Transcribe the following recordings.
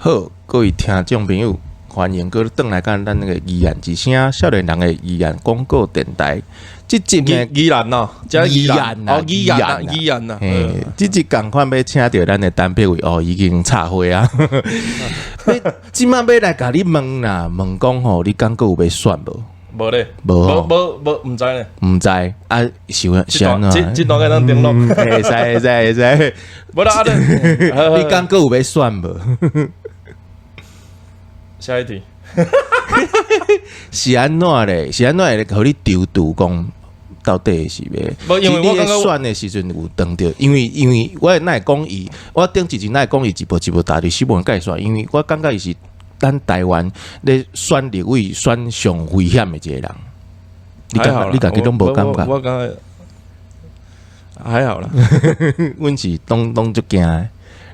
好，各位聽眾朋友，歡迎閣轉來佮咱那個議案之聲，少年人的議案廣告電台。這集呢，宜蘭哦，這宜蘭哦，宜蘭啊，宜蘭啊。嘿，這集仝款欲請著咱的陳柏惟哦，已經插花啊。這擺欲來共你問啦，問講吼，你感覺有欲選無？無咧，無無無無，毋知咧。毋知啊，是是按怎？這這段會當登錄。會使會使會使。無啦，你感覺有欲選無？下一題。是按怎咧？是按怎會予你躊躇講到底是欲？無，因為我你選的時陣有當著，因為我哪會講伊，我頂一陣哪會講伊一步一步踏入死亡界線，因為我感覺伊是咱台灣咧選立委選上危險的一個人。你感覺你家己攏無感覺？我感覺還好啦。阮是攏攏足驚的。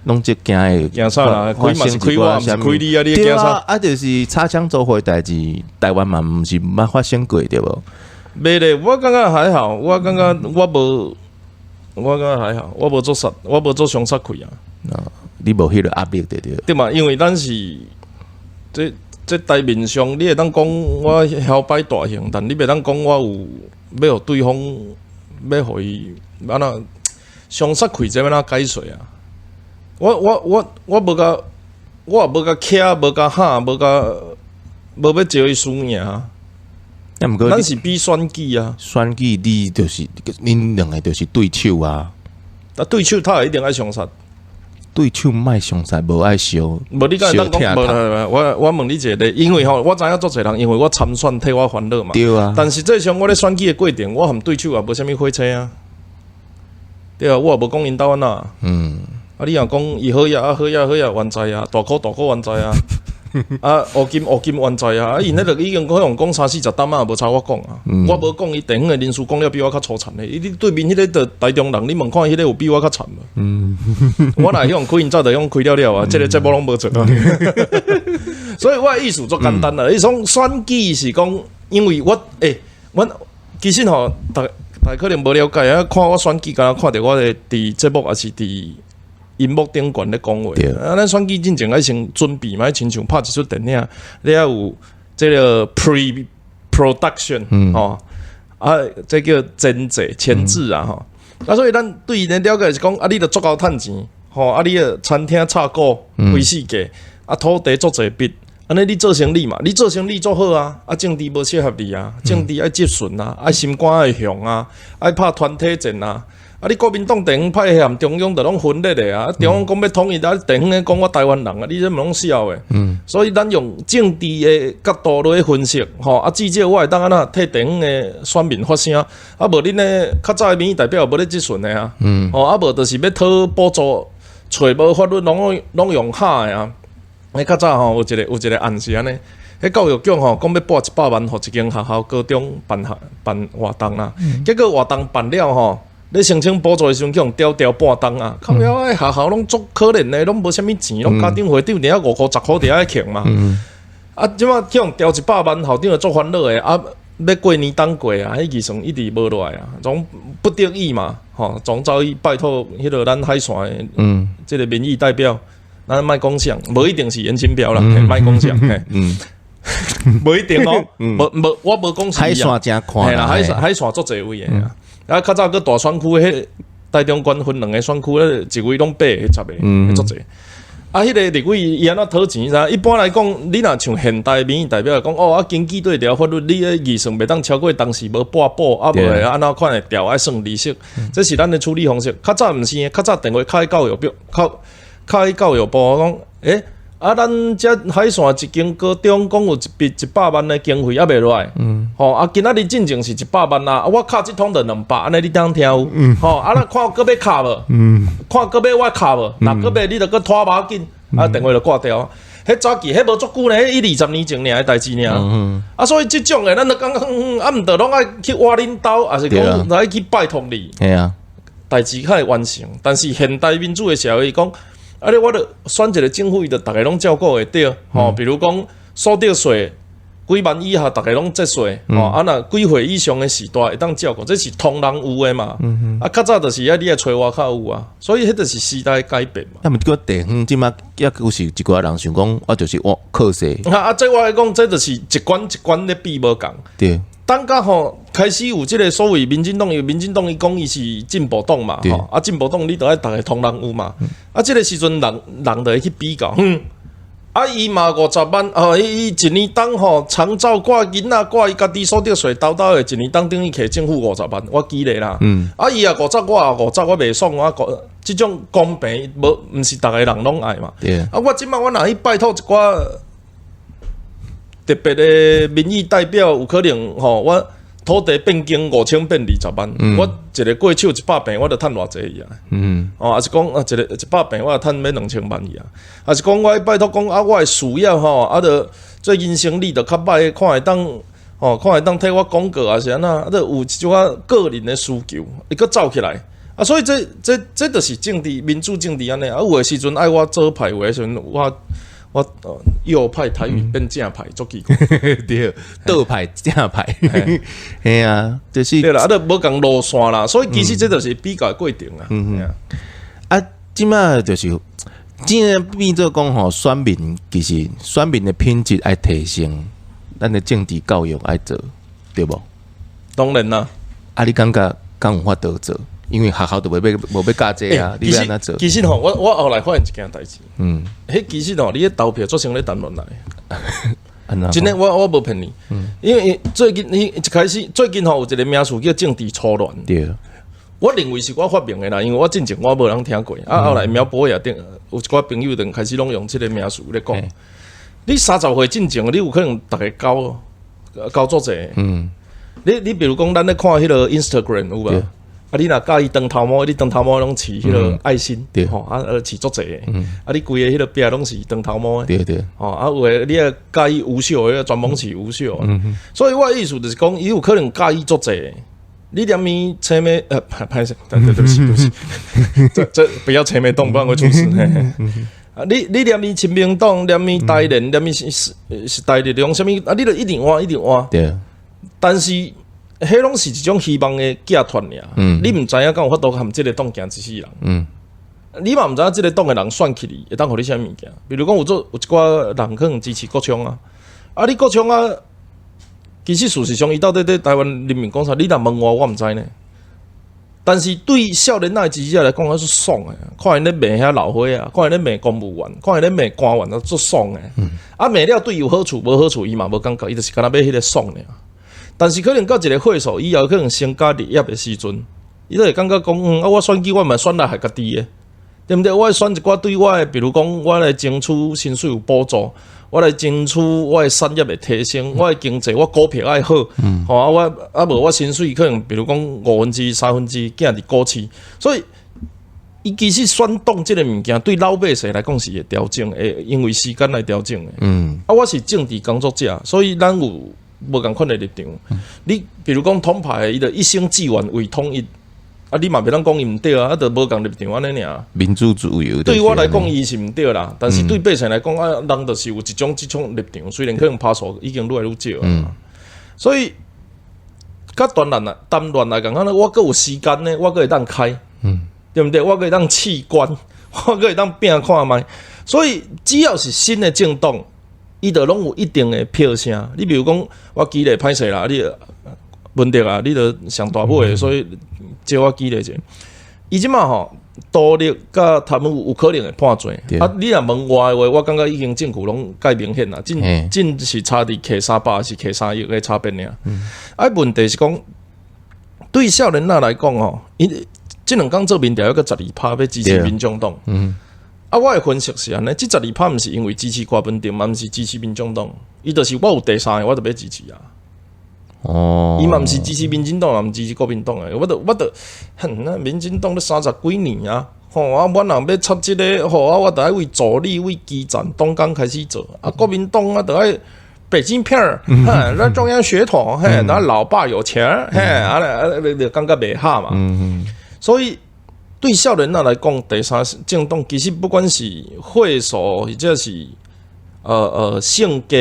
攏足驚的，驚啥啦？開嘛是開我，毋是開你啊！你驚啥？啊，就是擦槍走火代誌，台灣嘛毋是毋捌發生過對無？袂咧，我感覺還好，我感覺我無，我感覺還好，我無做殺，我無做傷殺氣啊。你無彼個壓力對對？對嘛？因為咱是這這台面上，你會當講我搖擺大型，但你袂當講我有欲予對方欲予伊按怎傷殺氣，這欲按怎解說啊？我無共，我也無共徛，無共喊，無共無欲招伊輸贏。啊，毋過咱是比選舉啊，選舉你就是恁兩個就是對手啊。啊，對手他一定愛相殺，對手莫相殺，無愛相。無你敢會當講，無我問你一個，因為吼，我知影足濟人，因為我參選替我煩惱嘛。對啊。但實際上，我咧選舉的過程，我和對手也無啥物火車啊。對啊，我也無講𪜶兜按怎。啊！你若講伊好呀，啊好呀好呀，冤在啊，大箍大箍冤在啊，啊烏金烏金冤在啊，啊𪜶彼個已經可能講三四十擔啊，無差我講啊，我無講伊地方的人士講了比我較粗殘的，伊你對面彼個就台中人，你問看彼個有比我較慘無？我若彼予開，𪜶早就予開了了啊，這個節目攏無做啊。所以我的意思足簡單啦，伊講選舉是講，因為我阮其實吼，逐逐可能無了解啊，看我選舉，敢若看著我的佇節目，抑是佇螢幕頂懸咧講話，啊，咱選舉進前愛先準備嘛，愛親像拍一齣電影，你愛有這個 pre production 吼，啊，這叫前製前置啊吼，啊，所以咱對𪜶的了解是講，啊，你著足夠趁錢，吼，啊，你的餐廳插股開四個，啊，土地足濟筆，按呢你做生意嘛，你做生意做好啊，啊，政治無適合你啊，政治愛質詢啊，愛心肝愛雄啊，愛拍團體戰啊。啊！你國民黨地方派系和中央就攏分裂的啊！中央講欲統一，啊，地方咧講我台灣人啊，你這毋攏痟的。所以咱用政治的角度來分析，吼啊，至少我會當按怎替地方的選民發聲。啊，無恁咧較早的民意代表無咧質詢的啊。吼啊，無就是欲討補助，揣無法律攏攏用喊的啊。彼較早吼有一個案是按呢，彼教育局吼講欲撥一百萬予一間學校高中辦學辦活動啦，結果活動辦了吼，咧申請補助的時陣，去予刁刁半冬啊！靠腰彼學校攏足可憐的，攏無啥物錢，攏家長會長佇遐5箍10箍佇遐扣嘛。啊，這擺去予刁一百萬，校長就足煩惱的啊！欲過年冬過啊，彼預算一直無落來啊，總不得已嘛，吼，總走去拜託彼個咱海線的，這個民意代表，咱莫講啥，無一定是顏清標啦，莫講啥，無一定哦，無無我無講海線誠寬啦，海線足濟位的啊。啊，較早閣大選區，彼台中縣分兩個選區，彼一位攏八個、十個，足濟。啊，彼個立委伊按怎討錢啥？一般來講，你若像現代民意代表來講，哦，啊，根據對條法律，你的預算袂當超過當時無撥補，啊，無會按怎款的調愛算利息，這是咱的處理方式。較早毋是，較早電話敲去教育部，敲敲去教育部講，欸，啊，咱遮海線一間高中講有一筆一百萬的經費猶未落來，吼，啊，今仔日進前是一百萬啊，啊，我敲這通就200，按呢你當聽有？吼，啊，咱看閣欲敲無？看閣欲我敲無？若閣欲你就閣拖把緊，啊，電話就掛掉。彼早期彼無足久呢，彼一二十年前爾的代誌爾。啊，所以這種的，咱就感覺，啊，毋著攏愛去挖恁兜，抑是講來去拜託你。代誌較會完成，但是現代民主的社會講，啊！你我著選一個政府，伊就逐个攏照顧會著，吼。比如講所得稅，幾萬以下，逐家攏節稅，吼，啊若幾歲以上的序大會當照顧，這是通人有的嘛。啊，較早就是愛你愛揣外口有啊，所以彼就是時代改變嘛。啊，毋過地方這馬猶閣是一寡人想講，我就是我靠勢。啊啊，這我來講，這就是一關一關咧比無仝。等甲吼開始有這个所謂民進黨，因為民進黨伊講伊是進步黨嘛，吼，啊進步黨你著愛逐家通人有嘛，啊這个時陣人人就會去比較，啊伊嘛50萬，哦伊一年當吼長照掛囡仔掛伊家己所得稅兜兜的，一年當等於提政府五十萬，我舉例啦，啊伊也五十，我也五十，我袂爽，我講這種公平無，毋是逐个人攏愛嘛，啊我這擺我若去拜託一寡特別的民意代表，有可能吼，我土地變更5000變20萬，我一个過手100坪，我就趁偌濟去啊？哦，抑是講啊，一个100坪，我就趁欲2000萬去啊？抑是講我拜託講啊，我的事業吼，啊，著最近生理著較歹，看會當吼，看會當替我廣告啊，是按怎？啊，著有一寡個人的需求，伊閣走起來啊，所以這這這就是政治民主政治按呢啊，有的時陣愛我左派，有的時陣我右派台語變正派，足奇怪。對，倒派正派，嘿啊，就是對啦，啊，都無仝路線啦，所以其實這就是比較的過程啊。啊，這馬就是，這變做講吼，選民其實選民的品質愛提升，咱的政治教育愛做，對無？當然啦。啊，你感覺敢有法度做？因為學校都無欲教這啊，你欲按怎做？其實吼，我後來發現一件代誌，彼其實吼，你咧投票做像咧談戀愛，真的，我無騙你，因為最近你一開始最近吼有一個名詞叫政治初戀，我認為是我發明的啦，因為我進前我無人聽過，啊後來苗博雅頂有一寡朋友就開始攏用這個名詞咧講。你30歲進前，你有可能逐家交交足濟，你比如講，咱咧看彼个 Instagram 有無？啊，你若佮意長頭毛，你長頭毛攏飼彼个愛心，吼啊，飼足濟个。啊，你規个彼个壁攏是長頭毛的，吼啊，有的你若佮意無袖的，專門飼無袖。所以我的意思就是講，伊有可能佮意足濟。你連物車尾歹勢，對對不起對不起，這不要車尾動，不然會出事。啊，你連物親民黨，連物台聯，連物是台力量，啥物啊？你著一定換，一定換。但是，彼攏是一種希望的寄託爾。你毋知影敢有法度含這个黨行一世人。你嘛毋知影這个黨的人選起你會當予你啥物件。比如講有做有一寡人可能支持國昌啊，啊你國昌啊，其實事實上伊到底佇台灣人民講啥？你若問我，我毋知呢。但是對少年仔的支持者來講，彼足爽的，看𪜶咧罵遐老歲仔，看𪜶咧罵公務員，看𪜶咧罵官員，都足爽的。啊罵了對伊有好處無好處，伊嘛無感覺，伊就是干焦欲彼个爽爾。但是可能到一個歲數以後，可能成家立業的時陣，伊就會感覺講，啊，我選舉我嘛選來害家己的，對毋對？我選一寡對我的，比如講我來爭取薪水有補助，我來爭取我的產業會提升，我的經濟我股票愛好，吼啊我啊無我薪水可能比如講1/5、1/3寄佇股市，所以伊其實選黨這个物件對老百姓來講是會調整，會因為時間來調整的。啊，我是政治工作者，所以咱有無仝款的立場。你比如講統派的，伊就一生志願為統一，啊，你嘛袂當講伊毋對啊，啊，就無仝立場按呢爾。民主自由。對我來講，伊是毋對啦，但是對百姓來講，啊，人就是有一種這種立場，雖然可能趴數已經愈來愈少啊。所以，佮談戀愛談戀愛仝款，我閣有時間呢，我閣會當開，對毋對？我閣會當試官，我閣會當拼看覓。所以，只要是新的政黨，伊就攏有一定的票聲。你比如講，我舉例歹勢啦，你文德啊，你著上大尾的，所以借我舉例者。伊這馬吼，獨立佮貪污有可能會判罪。啊，你若問我的話，我感覺已經證據攏蓋明顯啦，真真是差佇摕300抑是摕3億的差別爾。啊，問題是講，對少年仔來講吼，伊這兩工做民調，猶閣12趴欲支持民眾黨。啊，我的分析是按呢，這十二趴毋是因為支持柯文哲，嘛毋是支持民眾黨，伊就是我有第三个，我就欲支持啊。伊嘛毋是支持民進黨，嘛毋支持國民黨的，我著，哼，那民進黨都30幾年啊，吼啊，我若欲插這个，吼啊，我著愛為助理、為基層黨工開始做，啊，國民黨啊，著愛北京片兒，哈，那中央血統，嘿，那老爸有錢，嘿，啊，啊，就感覺袂合嘛。所以對少年仔來講，第三政黨其實不管是歲數，或者是性格，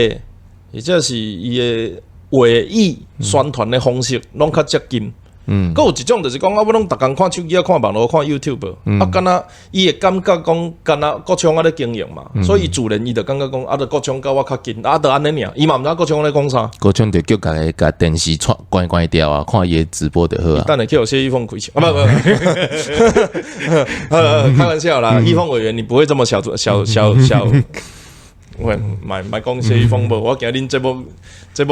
或者是伊的話語宣傳的方式，攏較接近。閣有一種就是講啊，我攏逐工看手機啊，看網路，看 YouTube，啊，敢若伊會感覺講，敢若國昌仔咧經營嘛，所以伊自然伊就感覺講，啊，著國昌佮我較近，啊，著按呢爾，伊嘛毋知國昌咧講啥。國昌就叫家己共電視關關掉啊，看伊的直播就好啊。等下去予謝依鳳開槍啊！不不，開玩笑啦，依鳳委員，你不會這麼小小小小。喂，莫莫講謝依鳳無，我驚恁節目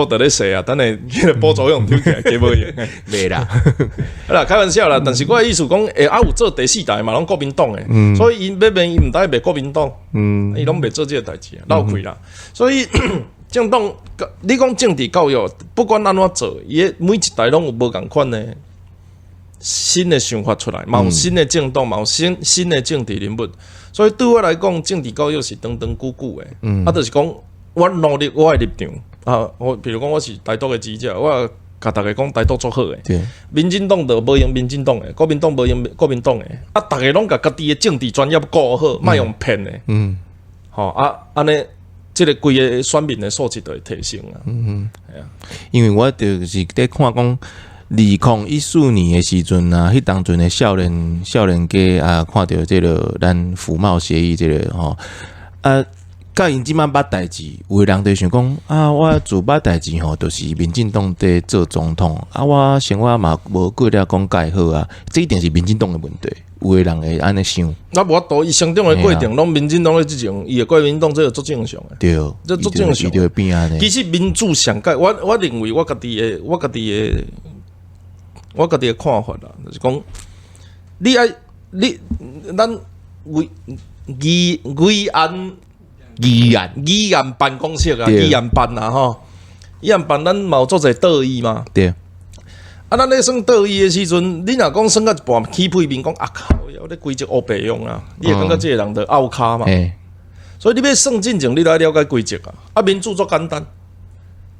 佇咧踅啊，等下彼个補助用抽起來，加無用。袂啦，好啦，開玩笑啦。但是我的意思講，欸，啊有做第四台嘛，攏國民黨的，所以𪜶欲賣伊毋知賣國民黨，伊攏袂做這個代誌啊，落氣啦。所以政黨，你講政治教育，不管按怎做，伊每一代攏有無仝款的新的想法出來，嘛有新的政黨，嘛有新的政治人物。所以對我來講，政治教育是長長久久的。啊，就是講我努力我的立場啊，我比如講我是台獨的支持者，我共逐家講台獨足好的。民進黨就無閒民進黨的，國民黨無閒國民黨的。啊，逐家攏共家己的政治專業顧好，莫予騙的。吼啊，按呢，這個規个選民的素質就會提升啊。係啊。因為我就是佇看講，2014年的時陣啊，彼當陣的少年家啊，看著這个咱服貿協議這个吼啊，佮𪜶這擺捌代誌，有的人就想講啊，我自捌代誌吼，就是民進黨佇做總統啊，我生活嘛無過了講蓋好啊，這一定是民進黨的問題，有的人會按呢想。那無法度，伊成長的過程攏民進黨咧執政，伊會怪民進黨這個足正常的。這足正常。伊就會變按呢。其實民主上蓋，我認為我家己的看法啦，就是講，你愛你咱議議議案議案議案辦公室啊，議案辦啊吼，議案辦咱嘛有足濟倒議嘛。啊，咱咧算倒議的時陣，你若講算到一半起屁面講啊靠，我咧規則烏白用啊，你會感覺這個人就拗跤嘛。所以你欲算進前，你著愛了解規則啊。啊，民主足簡單。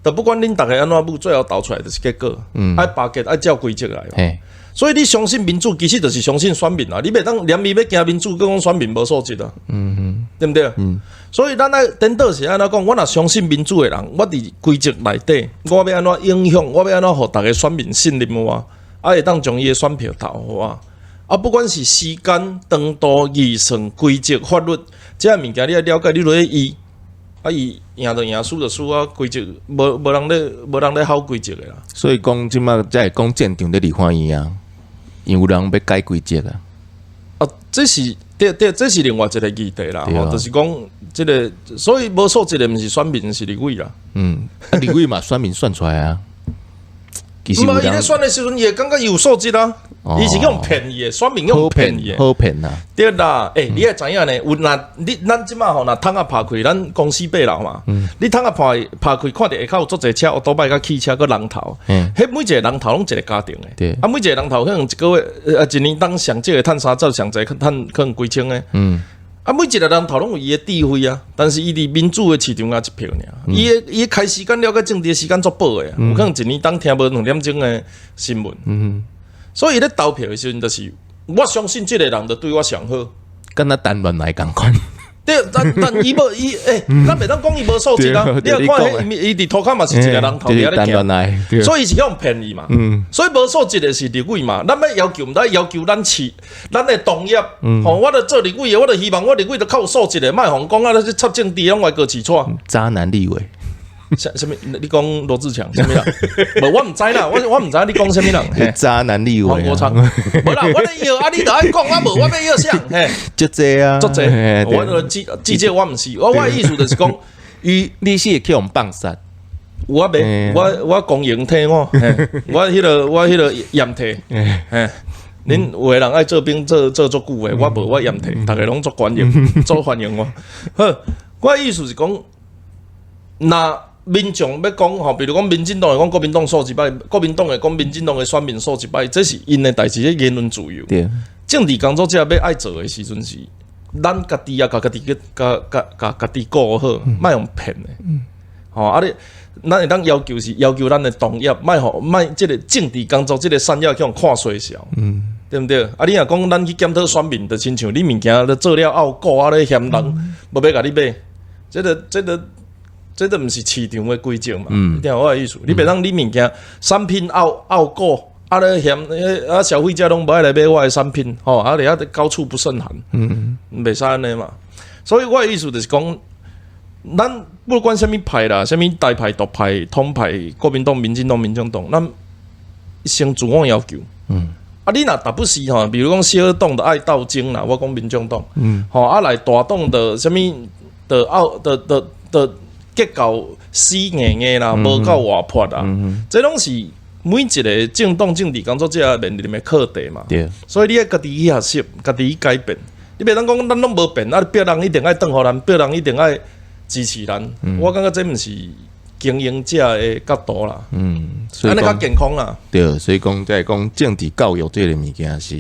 就不管恁逐家按怎舞，最後投出來就是結果。愛罷結愛照規則來。所以你相信民主，其實就是相信選民啊。你袂當連伊欲驚民主，閣講選民無素質啊。對毋對？所以咱愛顛倒是按怎講？我若相信民主的人，我佇規則內底，我欲按怎影響？我欲按怎予逐家選民信任我？啊，會當將伊的選票投予我。啊，不管是時間、長度、預算、規則、法律，這个物件你愛了解，你落去依。啊！伊贏就贏，輸就輸啊！規則無人咧吼規則的啦。所以講這擺才會講戰場佇立法院啊，因為有人欲改規則啊。啊，這是對對，這是另外一個議題啦。吼，就是講這个，所以無素質的毋是選民，是立委啦。嗯，啊，立委嘛，選民選出來啊。其實毋伊咧選的時陣，伊會感覺伊有素質啊。伊是用騙伊的，選民用騙伊的。好騙啊！對啦，欸，你愛知影呢？有若你咱這擺吼，若窗仔拍開，咱公司八樓嘛，你窗仔拍開，看著下跤有足濟車，歐多擺佮汽車閣人頭。彼每一个人頭攏一个家庭的。啊，每一个人頭可能一个月，啊，一年當上少會趁30，上濟趁可能幾千个。啊，每一个人頭攏有伊的智慧啊，但是伊佇民主的市場仔一票爾。伊的開時間了解政治的時間足薄的，有可能一年當聽無2點鐘的新聞。所以伊咧投票的時陣，就是我相信這个人就對我上好，敢若談戀愛仝款。對，但伊無伊欸，咱袂當講伊無素質啊。你若看彼伊佇塗跤嘛是一個人頭佇遐咧行，所以伊是予人騙伊嘛。所以無素質的是立委嘛。咱欲要求，毋知要求咱市，咱的同業，吼，我著做立委的，我著希望我立委著較有素質的，莫予人講啊，你插政治攏歪哥起錯。渣男立委。啥啥物？你講羅智強啥物人？無，我毋知啦，我毋知你講啥物人。渣男立委。黃國昌。無啦，我咧搖啊，你著愛講啊，無我欲搖啥？嘿，足濟啊，足濟。我記者我毋是，我的意思就是講，伊你是會去予人放殺。我袂，我公營替我，我彼个驗體，嘿。恁有的人愛做兵做足久的，我無，我驗體，逐家攏足歡迎，足歡迎我。好，我的意思是講，若民眾欲講吼，比如講民進黨會講國民黨素質歹，國民黨會講民進黨的選民素質歹，這是𪜶的代誌，這言論自由。政治工作者欲愛做的時陣是，咱家己啊，共家己去，共共共家己顧好，莫予騙的。吼啊！你咱會當要求是要求咱的同業，莫予莫這个政治工作這个產業去予看衰小。對毋對？啊，你若講咱去檢討選民，就親像你物件咧做了拗鼓啊，咧嫌人無欲共你買，這个。這都毋是市場的規則嘛。你聽我的意思，你袂當你物件產品拗拗過，啊咧嫌啊消費者攏無愛來買我的產品，吼啊佇遐高處不勝寒，袂使按呢嘛。所以我的意思就是講，咱不管啥物派啦，啥物大派、獨派、統派、國民黨、民進黨、民眾黨，咱先自我要求。啊，你若逐不時吼，比如講小黨就愛鬥爭啦，我講民眾黨，吼啊來大黨的啥物的拗的的的結構死硬硬啦，無夠活潑啦，這攏是每一個政黨政治工作者面臨的課題嘛。所以你愛家己去學習，家己去改變。你袂當講咱攏無變，啊，別人一定愛轉予咱，別人一定愛支持咱。我感覺這毋是經營者的角度啦。所以按呢較健康啦。對，所以講在講政治教育這個物件是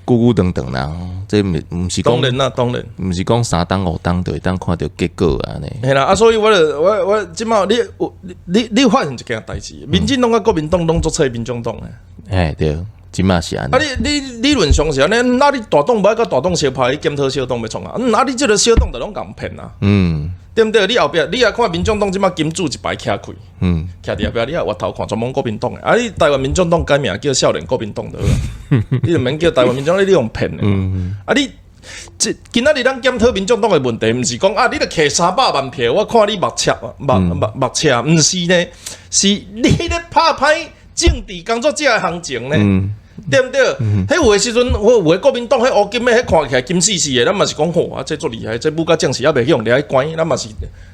久久長長啦，這毋是講當然啦，當然，毋是講三冬五冬就會當看著結果按呢。嘿啦，啊，所以我就我我這擺你有你你你發現一件代誌，民進黨佮國民黨攏足揣民眾黨的。嘿，對，這擺是按呢。啊，你你理論上是按呢，那你大黨無愛佮大黨相拍，你檢討小黨欲創啥？嗯，啊，你這個小黨就攏共騙啊。對毋對？你後壁你也看民眾黨這擺金主一排徛開，徛佇後壁，你也回頭看全部國民黨的。啊，你台灣民眾黨改名叫少年國民黨就好啊，你就免叫台灣民眾，你用騙的。啊，你這今仔日咱檢討民眾黨的問題，毋是講啊，你著摕300萬票，我看你目赤目目目赤，毋是呢，是你咧拍歹政治工作者的行情呢。對毋對？彼有的時陣，我有的國民黨彼烏金的，彼看起來金絲絲的，咱嘛是講吼啊，這足厲害，這武甲將士猶袂去予掠去關，咱嘛是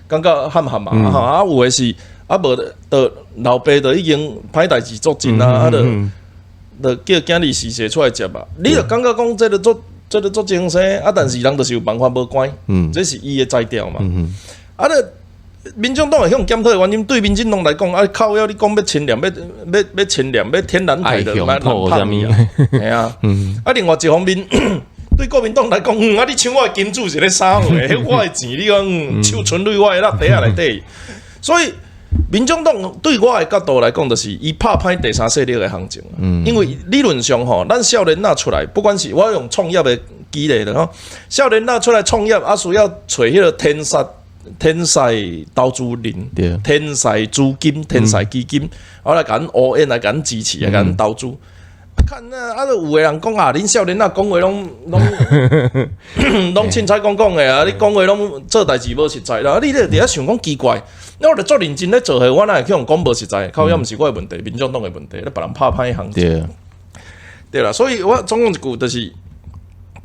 感覺罕罕嘛。吼啊，有的是啊，無就老爸就已經歹代誌做盡啊，啊，就就叫囝兒時勢出來接啊。你就感覺講這個足這個足精神啊，但是人就是有辦法無關，這是伊的才調嘛。啊，就民眾黨會向檢討的原因，對民進黨來講，啊靠腰你講欲清廉，欲欲欲清廉，欲天然台的，愛來鄉土拍伊啊，係啊。啊，另外一方面，對國民黨來講，啊，你搶我的金主是咧啥貨？彼我的錢，你講手春蕊我的落袋仔內底，所以民眾黨對我的角度來講，就是伊拍歹第三勢力的行情。因為理論上吼，咱少年仔出來，不管是我用創業的舉例的吼，少年仔出來創業，啊需要揣彼個天使。天使投資人、天使資金、天使基金，我來共阮烏煙來共阮支持，來共阮投資。看啊，啊，有的人講啊，恁少年仔講話攏攏攏凊彩講講的啊，你講話攏做代誌無實在啦。你咧佇遐想講奇怪，那我著足認真咧做伙，我哪會去予講無實在？靠抑毋是我的問題，民眾黨的問題，咧別人拍歹行情。對啦，所以我總講一句，就是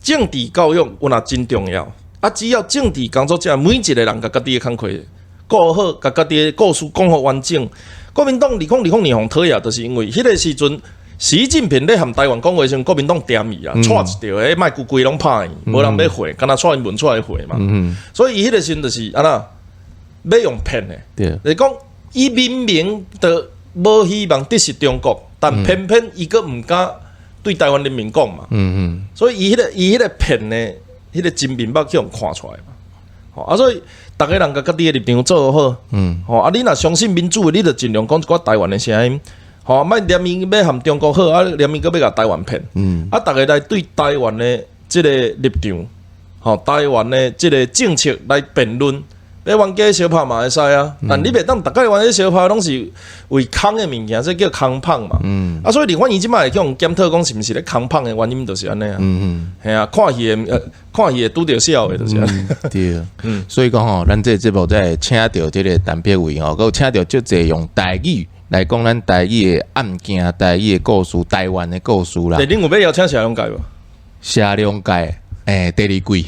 政治教育有若真重要。啊！只要政治工作者每一個人共家己的工課顧好，共家己的故事講予完整。國民黨2020年予討厭，就是因為彼個時陣，習近平咧和台灣講話時陣，國民黨恬伊啊，掣一著，彼麥規規攏拍伊，無人欲回，敢若蔡英文出來回嘛。所以伊彼個時陣就是按怎，欲用騙的，就是講伊明明就無希望得失中國，但偏偏伊閣毋敢對台灣人民講嘛。所以伊彼個伊彼個騙的。彼個真面目去予看出來嘛，吼啊！所以逐个人共家己的立場做好，吼啊！你若相信民主的，你就盡量講一寡台灣的聲音，吼，莫連伊欲和中國好，啊，連伊閣欲共台灣騙，啊，逐个來對台灣的這個立場，吼，台灣的這個政策來辯論，欲冤家相拍嘛會使啊，但你袂當逐个冤家相拍攏是為空的物件，這叫空麭嘛。啊，所以立法院這擺會去予檢討講是毋是咧空麭的原因，就是按呢啊。嘿啊，看戲的，看戲的拄著痟的，就是按呢。對，所以講吼，咱這個節目才會請著這個陳柏惟吼，閣有請著足濟用台語來講咱台語的案件、台語的故事、台灣的故事啦。對，恁有欲邀請謝龍介無？謝龍介，欸，第二季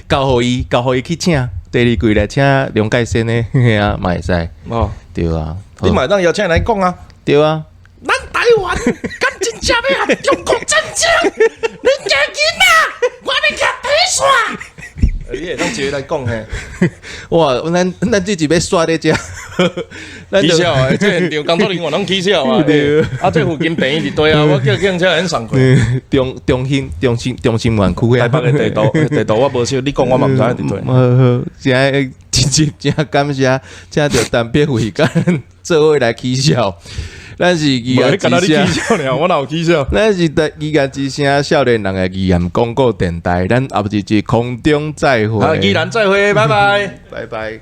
交予伊，交予伊去請。第二季來請龍介先的，嘿啊，嘛會使。哦，對啊，你嘛會當邀請來講啊。對啊。咱台灣敢真正欲和中國戰爭？恁家囡仔，我欲舉鐵線。你會當一个來講嘿？哇，咱咱這集欲煞咧遮，起痟啊！這現場工作人員攏起痟啊！啊，這附近病院佇佗啊，我叫警車免送過。中中興中心中心園區台北的地圖地圖我無熟，你講我嘛毋知影佇佗。好好，真真真感謝，請著陳柏惟共咱做伙來起痟。咱是議員之聲，我哪有起痟？咱是台議員之聲少年人的議員廣播電台，咱後一集空中再會。好，議員再會，拜拜，拜拜。